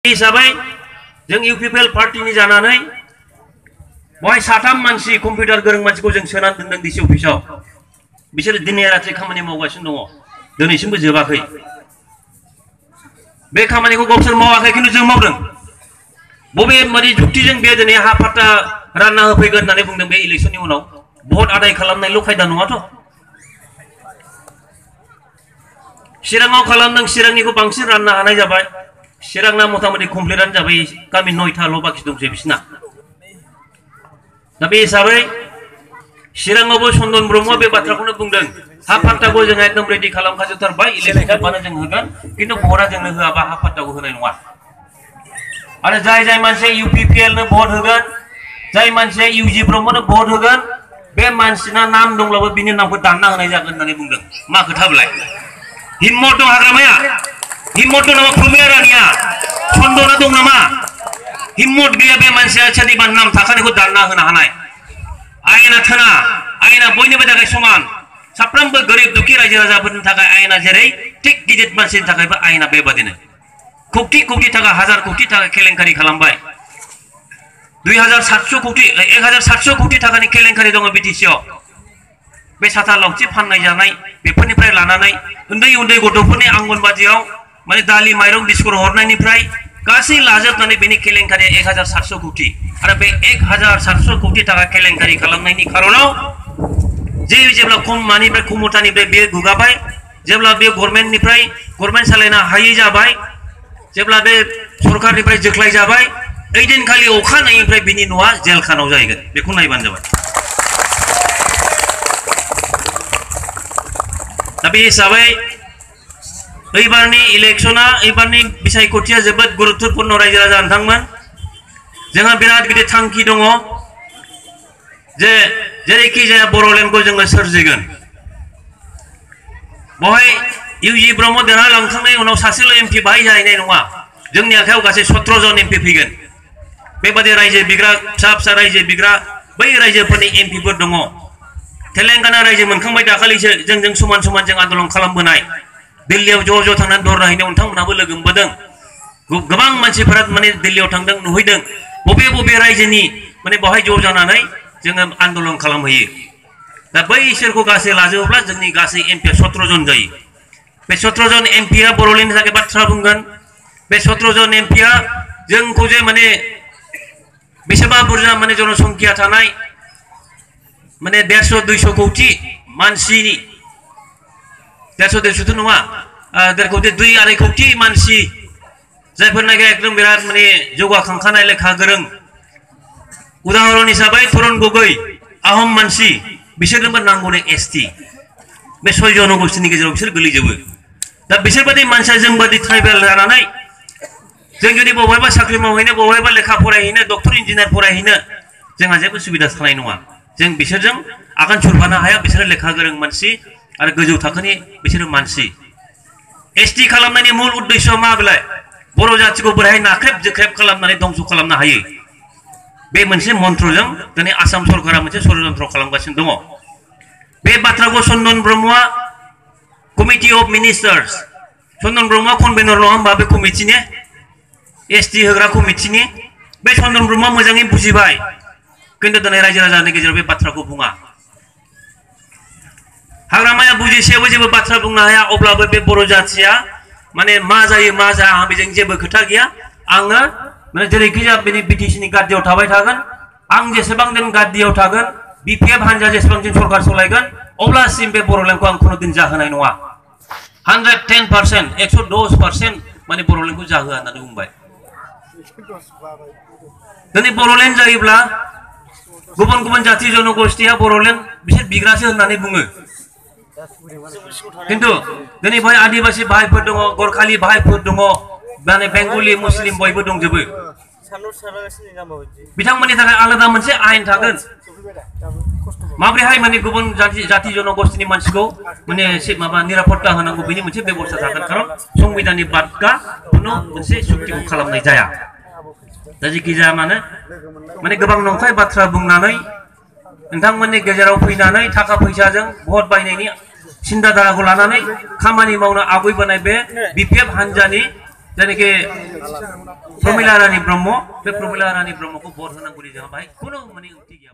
हिसाबै जों इउपिपिएल पार्टीनि जानानै बहाय साथाम मानसि कम्पिउटार गोरों मानसिखौ जों सोनानै दोनदों डिसि अफिसाव बिसोर दिनै रात्रि खामानि मावगासिनो दङ दिनैसिमबो जोबाखै बे खामानिखौ गावसोर मावाखै खिन्थु जों मावदों बबे माने जुक्तिजों बे दिनै हा फाट्टा रानना होफैगोन होननानै बुंदों बे इलेक्सननि उनाव भट आदाय खालामनायल' खायदा नङाथ' चिराङाव खालामदों चिरांनिखौ बांसिन राननो हानाय जाबाय चिरांना मथामथि कमप्लिटानो जाबाय गामि 9थाल' बाखि दंसै बिसिना दा बे हिसाबै चिराङावबो चन्दन ब्रह्मआ बे बाथ्राखौनो बुंदों हा फाट्टाखौ जों एकदम रेडि खालामखाजोबथारबाय इलेक्सन जाबानो जों होगोन खिन्थु भटआ जोंनो होआबा हा फाट्टाखौ होनाय नङा आरो जाय मानसिया इउपिपिएल नो भट होगोन जाय मानसिया इउजि ब्रह्मनो भट होगोन बे मानसिना नाम दंब्लाबो बिनि नामखौ दानना होनाय जागोन होननानै बुंदों मा खोथाब्लाय हिम्मत दं हाग्रामाया हिम्मत दं नामा प्रमेया रानिया चन्दना दं नामा हिम्मत गैया बे मानसिया सोरनिबा नाम थाखानायखौ दानना होनो हानाय आयेना थोना आयेना बयनिबो थाखाय समान साफ्रोमबो गोरिब दुखि रायजो राजाफोरनि थाखाय आयेना जेरै थिग गिदिर मानसिनि थाखायबो आयेना बेबादिनो कोटी कोटी थाखा हजार कोटी थाखा केलेंकारि खालामबाय 2700 कोटी 1700 कोटी थाखानि केलेंकारि दङ बिटिसिआव बे साथा लावथि फाननाय जानाय बेफोरनिफ्राय लानानै उन्दै उन्दै गथ'फोरनि आंगनबादियाव माने दालि माइरं बिस्कुट हरनायनिफ्राय गासै लाजोबनानै बेनि केलेंकारिया 1700 कोटी आरो बे 1700 कोटी थाखा केलेंकारि खालामनायनि खारनाव जेब्ला खम मानिफ्राय खमथानिफ्राय बे गुगाबाय जेब्ला बे गभर्नमेन्ट सालायनो हायै जाबाय जेब्ला बे सरकारनिफ्राय जोख्लाय जाबाय ओइदिनखालि अखानायैनिफ्राय बिनि न'आ जेलखानाव जाहैगोन बेखौ नायबानो जाबाय दा बे हिसाबै एबारनि इलेक्शना एबारनि बिसायख'थिया जोबोद गुरुत्वपूर्ण रायजो राजा नोंथांमोन जोंहा बिराद गिदिर थांखि दङ जे जेरैखि जाया बर'लेण्डखौ जोङो सोरजिगोन बहाय इउजि ब्रह्म देरहालांखांनायनि उनाव सासेल' एमपि बाहाय जाहैनाय नङा जोंनि आखायाव गासै 17 जन एमपि फैगोन बेबादि रायजो बिग्रा फिसा फिसा रायजो बिग्रा बै रायजोफोरनि एमपिफोर दङ तेलेंगाना रायजो मोनखांबाय दाखालिसो जोंजों समान समान जों आन्दलन खालामबोनाय दिल्लीयाव ज' थांनानै दर नायहैनायाव नोंथांमोनहाबो लोगो मोनबोदों गोबां मानसिफोरा माने दिल्लीयाव थांदों नुहैदों बबे रायजोनि माने बेवहाय ज' जानानै जोङो आन्दलन खालामहैयो दा बैसोरखौ गासै लाजोबोब्ला जोंनि गासै एमपिया 17 जन जायो बे 17 जन एमपिया बर'लेण्डनि थाखाय बाथ्रा बुंगोन बे 17 जन एमपिया जोंखौ जे माने बेसेबा बुरजा माने जनसंख्या थानाय माने 150-200 कोटी मानसिनि 150-200 नङा 1.5 कोटी 2-2.5 कोटी मानसि जायफोरनाखि एकदम बिराद माने जौगाखांखानाय लेखा गोरों उदाहरन हिसाबै तरुण गगৈ आहम मानसि बिसोरनोबो नांगौनो एसटी बे 6 जनगोष्ठीनि गेजेराव बिसोर गोलैजोबो दा बिसोरबादि मानसिया जोंबादि ट्राइबेल जानानै जों जुदि बबेबा साख्रि मावहैनो बबेबा लेखा फरायहैनो डक्टर इन्जिनियार फरायहैनो जोंहा जेबो सुबिदा थानाय नङा जों बिसोरजों आगान सुरफानो हाया बिसोरो लेखा गोरों मानसि आरो गोजौ थाखोनि बिसोरो मानसि एसटी खालामनायनि मूल उद्देश्यआ मा बेलाय बर' जातिखौ बोरैहाय नाख्रेब जोख्रेब खालामनानै धंस खालामनो हायो बे मोनसे मन्त्रजों दिनै आसाम सरकारा मोनसे षड्यन्त्र खालामगासिनो दङ बे बाथ्राखौ चन्दन ब्रह्मआ committee of minister's Chandan Brahma convenor नङा होमबा बे कमिटिनि एसटी होग्रा कमिटिनि बे चन्दन ब्रह्मआ मोजाङै बुजिबाय किन्तु दिनै रायजो राजानि गेजेराव बे बाथ्राखौ बुङा हाग्रामाया बुजिसेयावबो जेबो बाथ्रा बुंनो हाया अब्लाबो बे बर' जातिया माने मा जायो मा जाया बेजों जेबो खोथा गैया आङो माने जेरैखि जाया बेनि बिटिसिनि गादियाव थाबाय थागोन आं जेसेबां दिन गादियाव थागोन बिपिएफ हान्जा जेसेबां दिन सरकार सालायगोन अब्लासिम बे बर'लेण्डखौ आं खुनु दिन जाहोनाय नङा 110% 110% माने बर'लेण्डखौ जाहोआ होननानै बुंबाय दिनै बर'लेण्ड जायोब्ला गुबुन गुबुन जाति जनगोष्ठीया बर'लेण्ड बिसोर बिग्रासो होननानै बुङो किन्तु दिनै बेवहाय आदिबासी भाइफोर दङ गरखालि भाइफोर दङ माने बेंगलि मुस्लिम बयबो दंजोबो बिथांमोननि थाखाय आलादा मोनसे आयेन थागोन माब्रैहाय माने गुबुन जाति जनगोष्ठीनि मानसिखौ माने माबा निरापत्ता होनांगौ बेनि मोनसे बेबस्था थागोन खारन संबिधाननि बादगा खुनु मोनसे सुक्तिखौ खालामनाय जाया दा जेखि जाया माने गोबां नंखाय बाथ्रा बुंनानै नोंथांमोननि गेजेराव फैनानै थाखा फैसाजों भट बायनायनि सिन्था धाराखौ लानानै खामानि मावनो आवगायबोनाय बे बिपिएफ हान्जानि जायनाखि प्रमिला रानी ब्रह्म बे प्रमिला रानी ब्रह्मखौ भट होनांगौनि जोंहा बाहाय खुनु माने ओंथि गैया।